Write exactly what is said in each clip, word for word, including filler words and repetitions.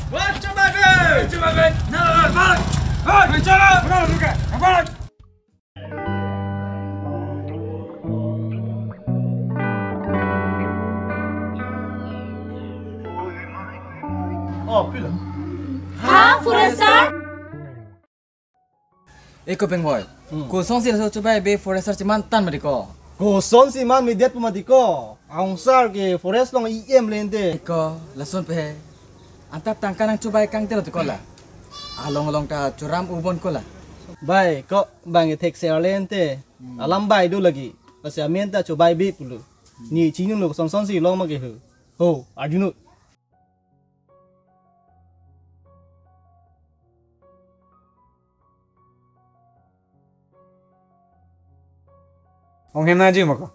Wah, chobai be! Chobai be! Nah, bang! Bang! Bang! Bang! Oh, pilo. Ha, Forester? Eko Pengboi. Hmm. Kosonsi laso chobai be Forester cheman tan mati ko? Kosonsi man medet pu mati ko? Angsar ke forest along E M le ente. Eko, lason pe. Anta tangka nangchobai kangtelo ti ko la. Along along ta choram ubon ko la. Bai, ko bang ethek ser le ente. Hmm. Alam bai do lagi. Lasi amen ta chobai be pulo. Hmm. Ne chinilo kosonsonsi long ma ke ho. Ho, arjunon. Ong hem nangji ma ko?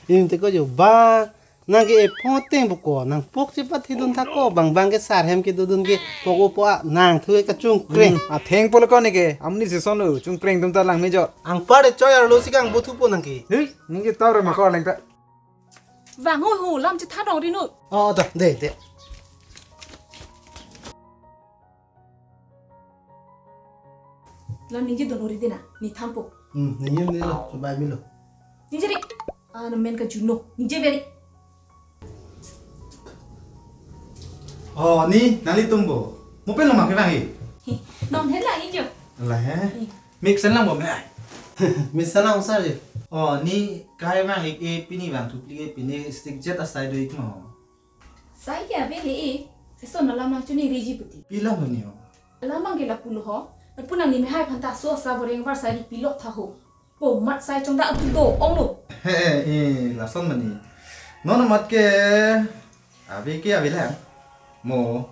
Ing te ko jo ba, nang ke ephong ateng pu ko, nang pok chepathidun tha ko, bang bang ke sar hem kedodun ke, pok o po a, nangthu ke kachungkreng. Hmm, atheng pulo ko ne ke, amonit si son lo, chungkreng atum ta lang me jo. Anpar de choi arlo si kang bothu po nang ke. He? Ning ke tor ma ko leng ta. Vang hui hu, lam chethan rong ri nu. Oh, to, de, de. Lam ningje don ori dina, ne thanpo. Hmm, ningje ne lo, chobai me lo. Ningje ri. Ah, na men kajun lo. Ningje beri. Oh, ne, nanglitum bo. Mo pen lo ma kevang he? He, non he la ningje. La he? He. Mesen lang bo me ai. Mesen lang sar je. Oh, ne kevang ik e pini vang thupli e pini stick jet asai do ik mo. Sai ke ave le e. Seso na lam nangchini riji puti. Pi lam lo ne ho? Lam bang ke lapu lo ho. Lapu nangli mehai aphan ta so sa voreng varsai ri pilok tha ho. Po mat sai chongdak atu do ong lo. He, e, lason mani. Non mat ke ave ke ave lang. Mo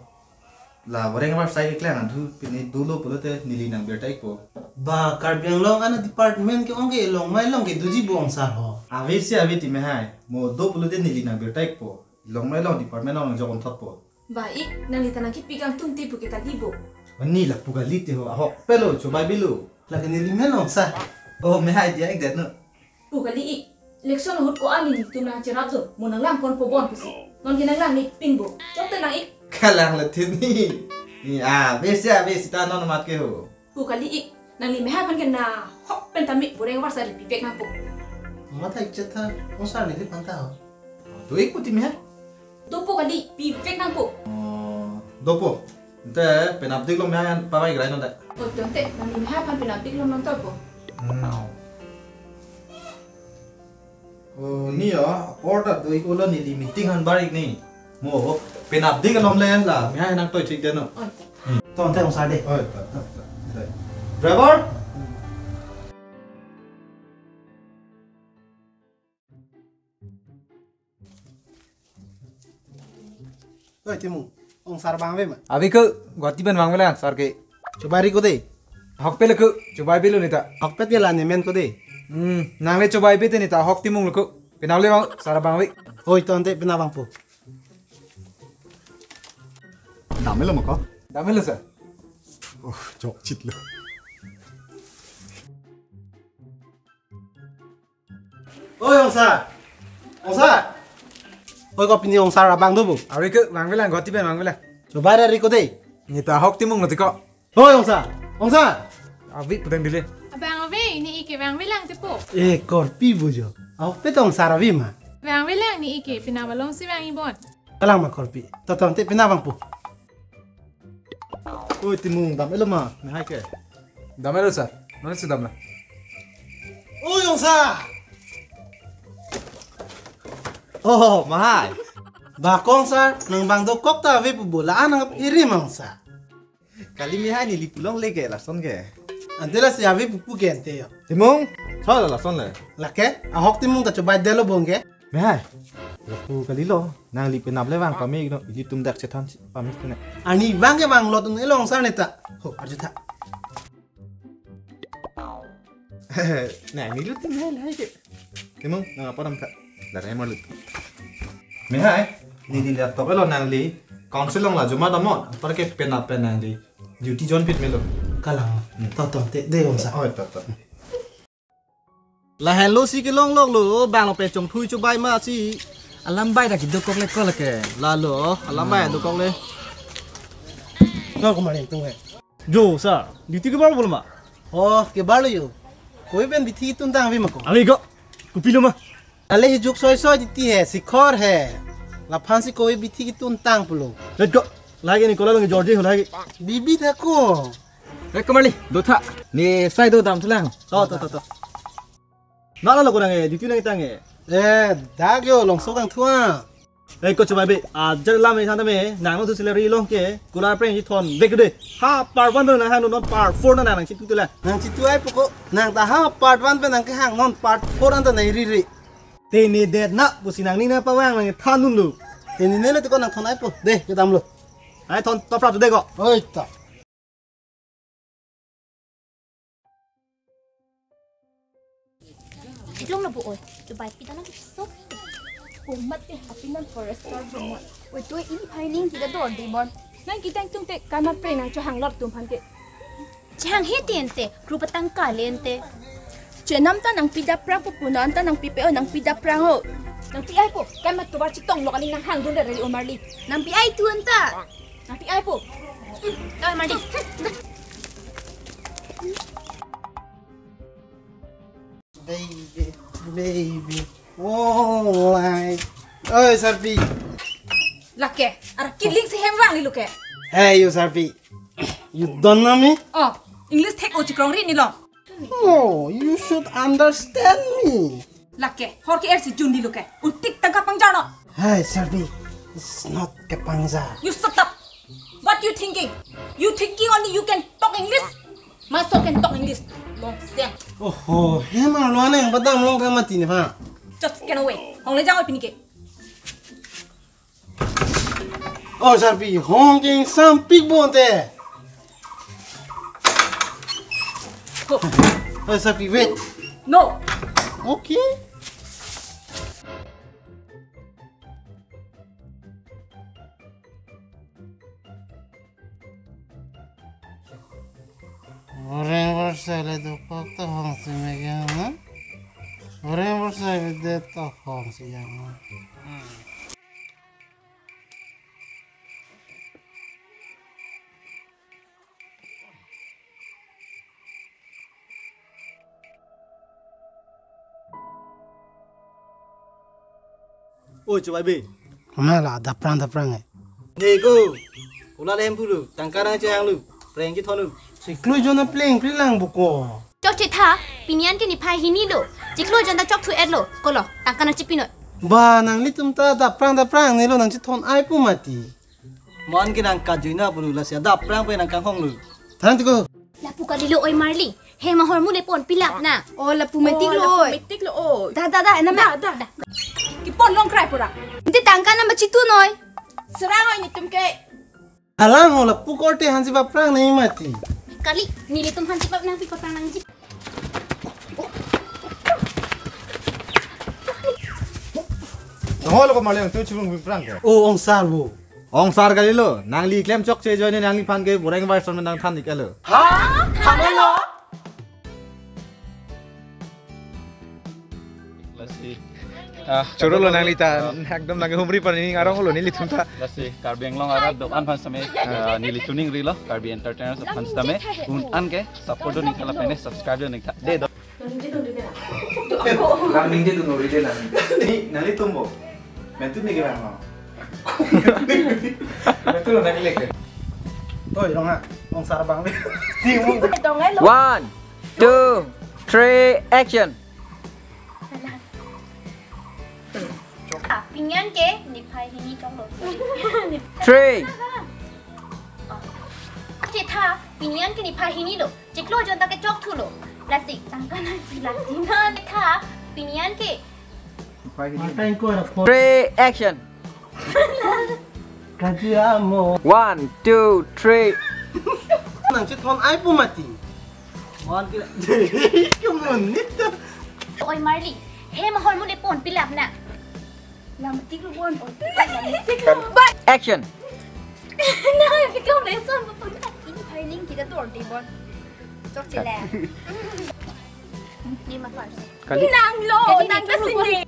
la voreng varsai keklang adhu pine dolo pulote neli nang birta ikpo. Ba Karbi Anglong ana department ke ong ke Longmai along ke doji bo angsar ho. Ave si ave ti mehai. Mo do pulote neli nang birta ikpo. Longmai along department along jok on thotpo. Ba ik, nangli ta nangkepi kangtung te pu ke kali bo. Ani lapu kali te ho, ahokpet lo, chobai be lo. Lake neli men angsar. Oh, mehai diya ik det no. Pu kali ik. Election ahut ko-an nelitum nangcherap do, mo nanglang ponpo bon pusi. Non ke nanglang ne pin bo. Chok te nang ik. Kalang le thin ni. Ni a, besi a, besi ta non mat ke ho. Pu kali ik. Nangli mehai aphan ke nahok pen ta me voreng varsai ri pivek nangpo. Matha ik chetha, angsar neli aphan ta ho. Do ik kuti mehai. Dopo kali, pivek nangpo. Oh, dopo. Ante penap dik lo mehai an pavai grai non ta. Oh, to ante, nangli mehai aphan penap dik lo non topo. Hmm. Oh, ne ya, apor ta do ik ulo neli meeting han bar ik ne. Mo, penap dik alom le la, mehai nangtoi thik det no. Oi. Hmm. To ante angsar de. Oi, ta, ta, ta, ta. Driver? Oi, Timung. Angsar vangve ma? Ave ko, Guwahati pen vangve lang, sar ke. Chobai ri ko de. Ahokpet lo ko, chobai be lo ne ta. Ahokpet ke la ne men ko de. Hmm, nang le chobai be te ne ta, ahok Timung lo ko. Penap le vang, sar vangve. Oi, to ante penap vangpo. Dam-et lo ma ko? Dam-et lo sir. Oh, chokchit lo. Oi, angsar. Angsar. Oi, ko pini angsar abang do bo? Ave ko, vangve lang, Guwahati pen vangve lang. Chobai ra ri ko de. Ne ta ahok Timung lo ti ko. Oi, angsar. Angsar. Ave pudang dile. Abang ave, ne ik ke vangve lang tipo. Eh, korpi bo jo. Ahokpet angsar ave ma? Vangve lang ne ik ke, penap along si vang ibon. Kalang ma korpi. To to ante penap vangpo. Oi, Timung, dam-et lo ma, mehai ke? Dam-et lo sir. Non si dam la. Oi, angsar. Oh, mehai. Ba ko angsar, nang bang dokok ta ave pu bo la-an nang iri ma angsar. Kali mehai neli pu longle ke, lason ke. Ante lasi ave pupu ke ante yo. Timung, chol lason le. Lake, ahok Timung ta chobai det lo bong ke. Mehai. Lapu kali lo, nangli penap le vang pame ik no, ilitum dak chethan si pame ik ne. Ani vang ke vang lot un e lo angsar ne ta. Ho, arju tha. Nangli lut tin hai hai ke. Timung, nang apa nam tha? Dar hai malut. Mehai, neli laptop e lo nangli. Council along la joma damnon, apar ke penap pen nangli. Duty join pit me lo. Kalang. Hmm. To to, te de angsar. Oh, to to. Lahenlo si kelong lok lo, bang lo pen chongthui chobai ma si. Alam bai ta kedokok le ko lake. Lalo, alam bai dokok le. Ko Marli, tung he. Jo, sir. Duty kebar bolo ma? Oh, kebar lo jo. Koi pen bithi tuntang ave ma ko? Ave ko. Kopilo ma? Ale hi juk soi soi duty he, sikhor he. Laphan si koi bithi tuntang pulo. Let go. Lagi ni kola lagi Georgie ho lagi. Bibi tha ko. Eh, ko Marli, do tha. Ne sai do dam thulang. To, to, to, to. Na na lo ko nang e, duty nangtang e. Eh, dak jo longso kangthu a. Eh, ko chubai be, ajar lam e than tame, nang no thu salary long ke, kola preng ji thon vek de. Ha part one pen nang hang non part four na nang chitu tela. Nang chitu ai po ko, nang ta ha part one pen nang kehang non part four anta nai ri ri. Te ne det na, pusi nangning nangpavang nang than dunlo. Te ne ne le te ko nang thon ai po. De, kedam lo. Ai thon to prap de ko. Oi ta. Long lo bo oi. Chubai pita nang so. Ko mat te happy nan forest guard bo mat. Oi, to ini phai ning kita dor de bon. Nang kita tung te kamat preng nang chohang lot tum phan ke. Chehang he te ente, kru patang kale ente. Chenam ta nangpi daprang po, punon ta nangpipe o, nangpi daprang o. Nangpi ai po, kamat tovar chetong lo kali nang hang dun re o Marli. Nangpi ai tu anta. Nangpi ai po. Hmm, to Marli. Baby, baby. Oh, my. Oi, Sarpi. Lake, ar kiling si hem vanglo ke. Hey, you Sarpi. You don't know me? Oh, English thek o chikrong ri ni lo. No, you should understand me. Lake, hor ke er si jun di lo ke. Utik tangka pangjar no. Hey, Sarpi. It's not kepangjar. You shut up. What you thinking? You thinking only you can talk English? Maso can talk English. Long siang. Oho, hem arlo aneng padam long kama tini pha. Just can away. Hong le jang pini ke. Oh, Sarpi, hong king sampik bonte. Ho. Oh, Sarpi, wait. No. Okay. Orang bersele dupak tu hong si megang na. Orang bersele de tu hong si yang na. Oi, chubai be. Kama la daprang daprang e. Ne ko. Kola le hem pulo, tangka nang chehang lo. Preng ji thon lo. Chiklo jon apleng pri lang bo ko. Chokche tha, pini an ke niphai hini lo. Chiklo jon ta chokthu et lo. Kolo, tangka nang chipinoi. Ba, nanglitum ta daprang daprang ne lo nang chithon ai po mati. Mo an ke nang kajui na pulo lasi adaprang pen nang kanghong lo. Than ti ko. Lapu kalilo oi Marli. Hem ahormu le ponpi lap na. Oh, lapu metik lo oi. Metik lo oi. Da, da, da, ena ma. Da, da. Kipon long krai pura. Ente tangka nang ba chitunoi. Serang oi netum ke. Alang ho lapu korte hansi ba prang nai mati. Kali, nelitum hansi ba nangpi paprang nangji. Nang holo ko Marli nangtum chibung prang ke. Oh, ong sar bo. Ong sar kalilo, nangli klem chokche ajoine nangliphan ke boreng bai son nang than ikalo. Ha? Thanlo? Lasi. Ah, choro lo nangli ta, ah, ekdom nang humri pan ning arong lo nelitum ta. Lasi, Karbi Anglong arat do-an aphan sitame, ah, neli tuning rilo, Karbi Entertainers aphan sitame, un an ke, support do ning tha lapen subscribe do ning tha. De do. Lang ningje tu nori de lang. Ni, nanglitum bo. Mentu ni ke lang no. Mentu lo nang lek. Oi, rong ha. Ong sar bang ni. One, two, three, action. Ah, pini an ke niphai hini chok lo. Three. Chethap, pini an ke niphai hini lo. Chiklo jon ta ke chokthu lo. Lasi tangka nangji lasi na chethap, pini an ke. Niphai hini. Mata ingkoi ra pho. Three, action. Kaji amo. One, two, three. Nang chithon ai po mati. Mon ke. Kemun nit. Oi Marli, hem ahormu le ponpi lap na. Lam tik lo bon. Lam tik lo. Action. Na, pi kam le son mo pun. Ini phai ning kita dor de bon. Chokche le. Ni ma first. Kali. Nang lo, kali nang ni ta tu sini.